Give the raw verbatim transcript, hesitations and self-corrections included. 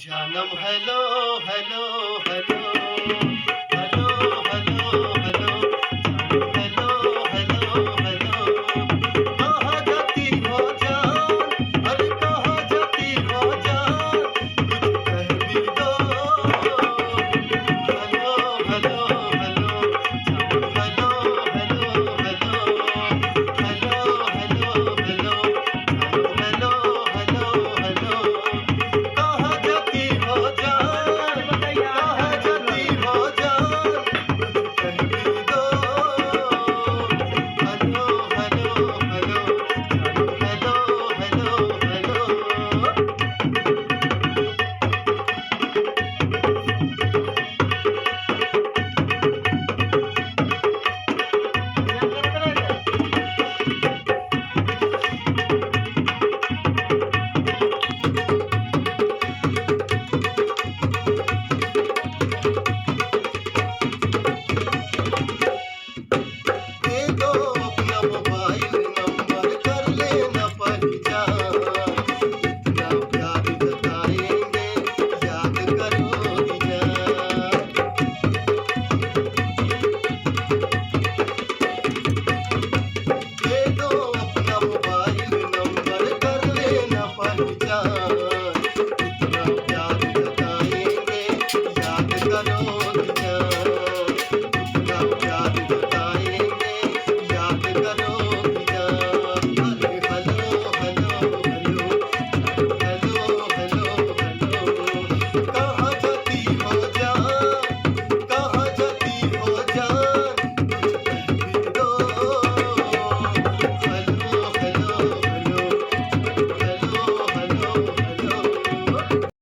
जानम hello hello hello hello hello hello जानम hello hello hello कहाँ जाती हो जान अरे कहाँ जाती हो जान कुछ कह भी दो hello hello hello जानम hello hello hello hello hello hello hello hello hello कहाँ जाती हो जान कहाँ जाती हो जान कुछ कह भी दो hello hello hello hello hello hello दे दो अपना मोबाइल नंबर कर लेना पहचान इतना प्यार जताएंगे याद करोगी जान दे दो अपना मोबाइल नंबर कर लेना पहचान इतना प्यार जताएंगे याद करोगी जान इतना प्यार जताएंगे याद करोगी जान अरे hello hello hello hello hello hello hello